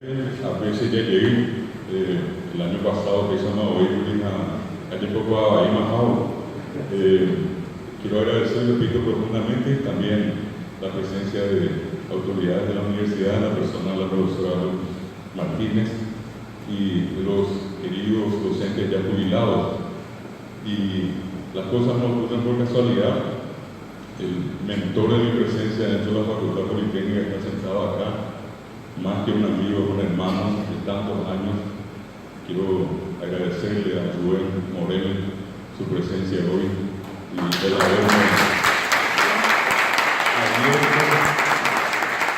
Ape jey el año pasado péichama voi kuri ha ajepokuaavaíma hávo. Quiero agradecer, repito, profundamente también la presencia de autoridades de la universidad, la persona de la profesora Luz Martínez y de los queridos docentes ya jubilados. Y las cosas no ocurren por casualidad. El mentor de mi presencia dentro de la Facultad Politécnica está sentado acá, más que un amigo, un hermano de tantos años. Quiero agradecerle a Rubén Morel su presencia hoy y el haberme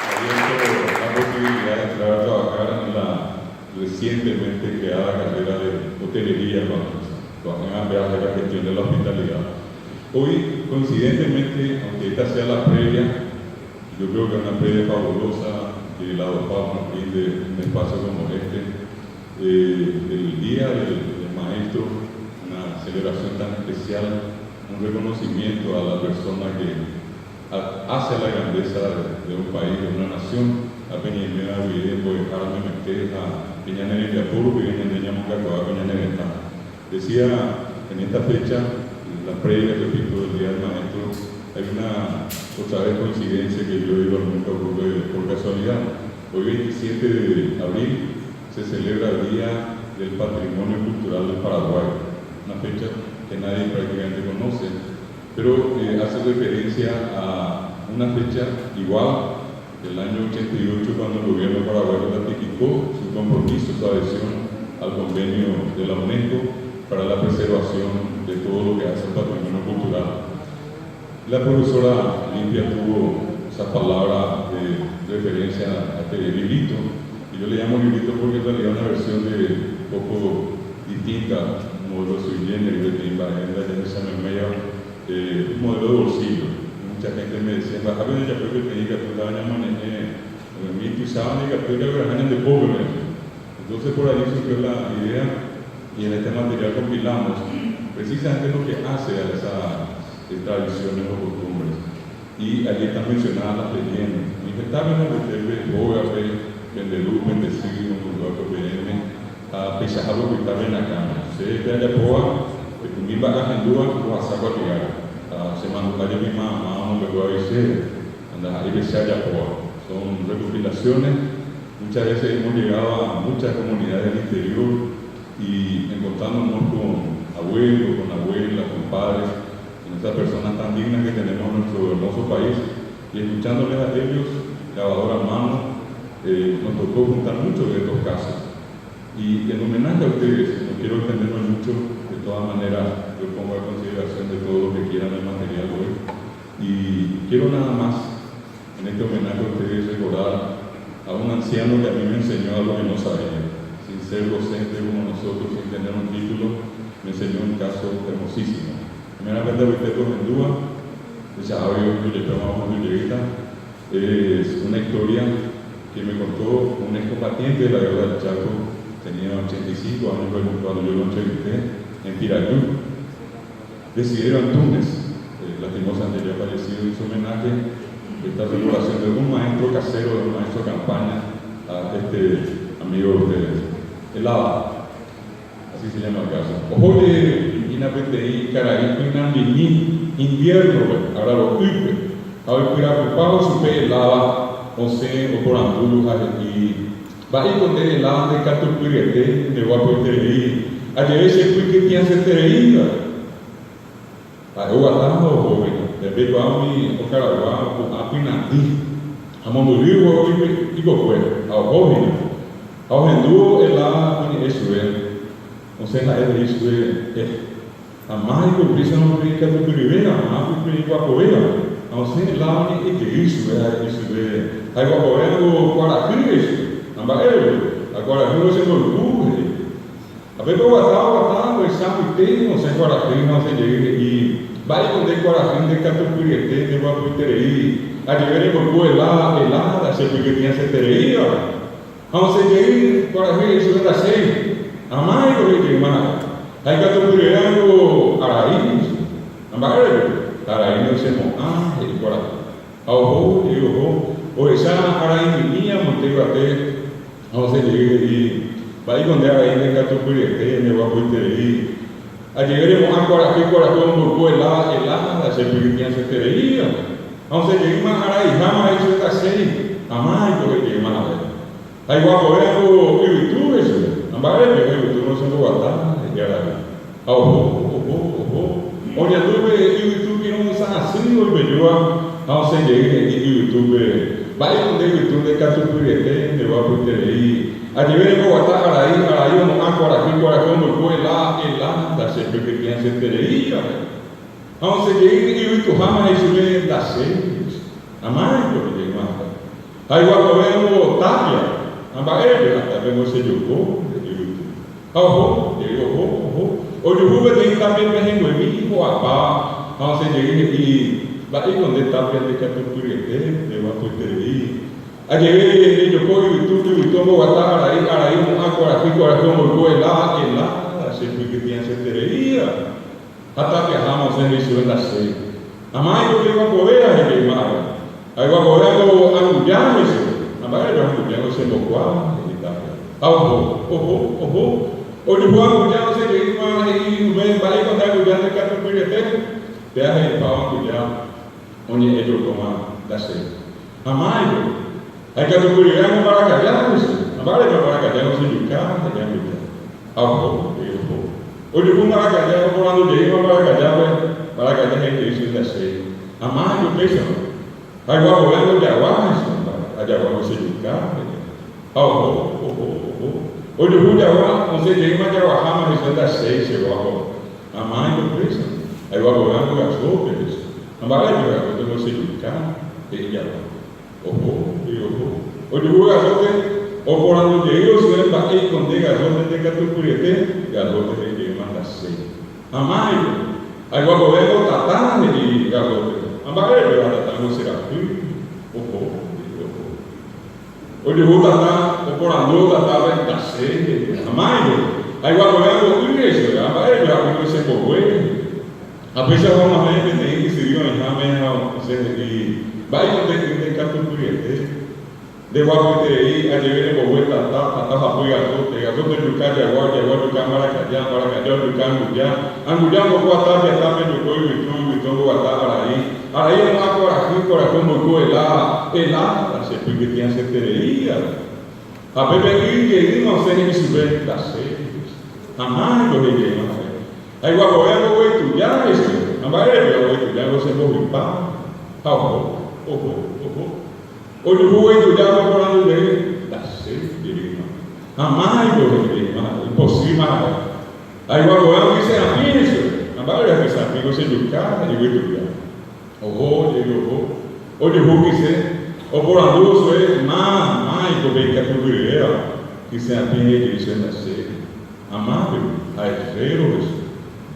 abierto la posibilidad de entrar a trabajar en la recientemente creada carrera de hotelería de la gestión de la hospitalidad. Hoy, coincidentemente, aunque esta sea la previa, yo creo que es una previa fabulosa que la DOFAP nos brinde un espacio como este, el Día del Maestro, una celebración tan especial, un reconocimiento a la persona que hace la grandeza de un país, de una nación. A Peñaimea guive mbo'ehára memete ha pe ñane rembiapo rupive ñande ñamongakuaa ko ñane retã. Decía en esta fecha, la previa, repito, del Día del Maestro, hay una otra vez coincidencia que yo digo nunca ocurre por casualidad. Hoy 27 de abril se celebra el Día del Patrimonio Cultural del Paraguay, una fecha que nadie prácticamente conoce, pero hace referencia a una fecha igual del año 88, cuando el gobierno paraguayo ratificó su compromiso, su adhesión al convenio de la UNESCO para la preservación de todo lo que hace el patrimonio cultural. La profesora Limpia tuvo esa palabra de referencia a este librito, y yo le llamo librito porque en realidad es una versión de poco distinta, un modelo sui generis, un modelo de bolsillo. Mucha gente me decía, a veces ya creo que te diga, tú de pobre. Entonces por ahí surgió la idea y en este material compilamos precisamente lo que hace a esas tradiciones o costumbres. Y allí están mencionadas las leyendas. Pendelú, Pendesí, a Peisajago, Acá. Se Se Son recopilaciones. Muchas veces hemos llegado a muchas comunidades del interior y encontrándonos con abuelos, con abuelas, con padres, con esas personas tan dignas que tenemos en nuestro hermoso país, y escuchándoles a ellos, grabadora a mano, nos tocó juntar muchos de estos casos. Y en homenaje a ustedes, no quiero extenderme mucho, de todas maneras yo pongo a consideración de todo lo que quieran el material hoy. Y quiero nada más, en este homenaje a ustedes, recordar a un anciano que a mí me enseñó algo que no sabía. Sin ser docente como nosotros, sin tener un título, me enseñó un caso hermosísimo. Primeramente, es una historia que me contó un excombatiente de la guerra del Chaco, tenía 85 años cuando yo lo entrevisté, en Pirayú. Desidero Antúnez, lastimosamente ya fallecido, en su homenaje esta recordación de un maestro casero, de un maestro de campaña, a este amigo de ustedes. El Hada, así se llama el caso. Ojo de Inapetei, Caraí, Pinambini, invierno, ahora lo upe. Ahora cuira supe el Hada, o se, o por y va a ir con el Hada de Catupirete, de guapo y Ayer se fue que tiene se Aguatando joven, de mi Ocaragua, Apinandi, Amomuriu, Igokue, a Joven, a Ojendu, el a Esue, o sea, el Esue, a más y prisa no que tu primera, más y guapovea, o sea, la ni que Esue, Esue, hay guapovea o Guarají, amba el, a Guarají se lo a ver, guataba, guataba, pues samuite, no sé, Guarají, no sé, y vaya con de Guarají, de Catupiriete, de Guapuitereí, a llegar en Goku helada, helada, se que tiene se. Vamos a llegar Guarají, eso es la seis. Amai ko que más. Hay Catupiriango Araí, amba Araí no se mo, ah, el Guarají. A ojo, y ojo, o esa Araí mía, Monteguate, Ha osẽ jey he'i, Mba'éiko nde avei nde katupyryete, nde guapoiterei. Ajeve remo'ã kuarahy, kuarahy omboyku eláda, eláda, che py'ytĩasetereíva. Ha osẽ jeýma araiháma he'i chupe ndaséi, amáiko he'i jeýma ha'e. Ha iguapove ku yvytu he'i chupe, ha mba'érepe oho yvytu nosemboguata, he'i arai. Ha oho, oho, oho, oñandu pe yvytu pirũsã asy oipejúva ha osẽ jey he'i yvytúpe, Mba'éiko nde yvytu nde katupyryete, nde guapyterei. Ajeve remboguata arai, arai omo'ã kuarahy, kuarahy omboyku elá, elá, ndachepykytĩasetereíva he'i. Ha osẽ jey yvytuháma he'i chupe, Ndachéi, amáiko, he'i jey Marta. Ha iguapove ombotápia, ha mba'érepe hatápe ombochejoko, he'i yvytu. Ha oho, jey oho, oho, ojuhu peteĩ tápia pehẽnguemi ho'apáva ha osẽ jey he'i, Mba'éiko nde tápia ndekatupyryete, ndeguapoiterei. Ajeve rejoko yvytu, yvytu omboguata arai, arai omo'ã kuarahy, kuarahy omboyku eláda, eláda, che pykytĩasetereíva. Ha tapiaháma osẽ he'i chupe ndachéi. Amáiko pe iguapovéva he'i jey mávare. Ha iguapovéva ko anguja he'i chupe. Ha mba'érepa anguja ko chembokua he'i tapia. Ha oho, oho, oho. Ojuhu anguja osẽ jeýma he'i upe mba'éiko nde anguja nde katupyryete. Péa he'ipávo anguja oñe'ẽ jokóma ndachéi. Amáiko. Ha ikatupyryve amo mbarakaja he'i chupe. Ha mba'érepa mbarakaja osejuka he'i anguja. Ha oho, he'i oho. Ojuhu mbarakaja, oporandu jeýma mbarakajápe, mbarakaja he'i jey chupe ndachéi. Amáiko upéicharõ. Ha iguapovéngo jagua he'i chupe, ha jagua osejuka he'i. Ha oho, oho, oho. Ojuhu jagua, osẽ jeýma jaguaháma he'i chupe ndachéi che guapo. Amáiko upéicharõ. Ha iguapovéngo gasópe he'i chupe. Ha mba'érepa gasópe osejuka he'i jagua. Oho, he'i oho. Ojuhu gasópe, oporandu jey osu'e mba'éiko nde gasópe nde katupyryete, gasópe he'i jeýma ndachéi. Ha máiko? Aiguapovéngo tata, he'i gasópe. Ha mba'érepa tatángo che ra'y? Oho, he'i oho. Ojuhu tata, oporandu tatápe, ndachéi, he'i. Ha máiko? Aiguapovéngo y, he'i chupe. Ha mba'érepa ýpe che mbogue, he'i. Ha péicha og̃uahẽ peteĩ ysyry oĩháme ha osẽ he'i, Mba'éiko nde y ndaikatupyryete? Nde guapyeterei, ajeve rembogue tata, tata hapy garróte, garróte ojuka jagua, jagua ojuka mbarakaja, mbarakaja ojuka anguja, anguja ombokua tápia, tápia ojoko yvytu, yvytu omboguata arai, arai omo'ã kuarahy, kuarahy omboyku eláda, eláda che pykytĩaseterei avei. Ha pépe y jeýma osẽ he'i chupe, Ndachéi, ha máviko he'i jeýma ha'e. Ha iguapove ambogue ituja he'i chupe, ha mba'érepe ogue ituja ko che mbohypa? Ha oho, oho, oho. Ojuhúvo ituja oporandu jey, ndachéi jeýma. Ha máiko he'i jeýma ha'e, ipochýma ha'e. Ha iguapove ambogue iserapĩ he'i chupe, ha mba'ére iserapĩ ko che juka he'ívo ituja. Oho jey oho. Ojuhu kyse, oporandu Josué, Ma, máiko pe ikatupyryvéva? Kyse apĩ he'i jey chupe, ndachéi. Amápe, ha herréro hesu.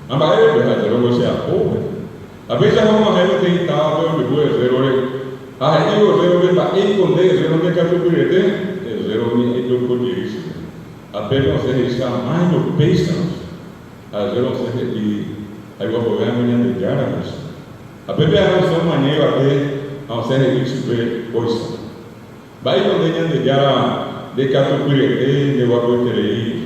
Ha mba'érepe ha herréro che apópe. Ha péicha og̃uahẽ peteĩ távape ojuhu herrérore, ha he'ívo herrérope mba'éiko nde herréro nde katupyryete, herréro oñe'ẽjoko jey chupe. Ha pépe osẽ he'i che amáigo péicharõ che. Ha herréro osẽ he'i, Aiguapovéango Ñandejára hesu. Ha pépe aha osẽ omaña yvate ha osẽ he'i chupe kóicha. Mba'éiko nde Ñandejára, nde katupyryete, nde guapoiterei.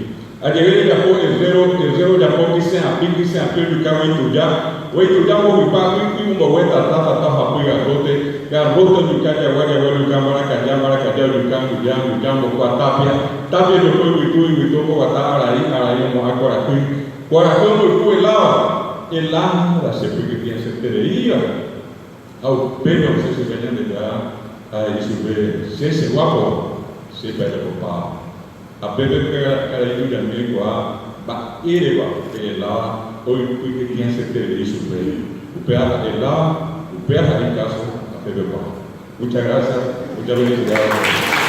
Ajeve rejapo herréro, herréro ojapo kyse'apĩ, kyse'apĩ ojuka guéi tuja, guéi tuja ombohypa y, y ombogue tata, tata ohapy garróte, garróte ojuka jagua, jagua ojuka mbarakaja, mbarakaja ojuka anguja, anguja ombokua tápia, tápia ojoko yvytu, yvytu omboguata arai, arai omo'ã kuarahy, kuarahy omboyku eláda, eláda che pykytĩasetereíva. Ha upépe osẽ chupe Ñandejára ha he'i chupe, Che cheguápo, chépe ajapopa. Ha pépe pe karai tujami oikuaa mba'érepa pe eláda oipykytĩaseterei chupe. Upéva ha'e eláda, upéva ha'e ikáso ha pépe opa. Muchas gracias, muchas felicidades.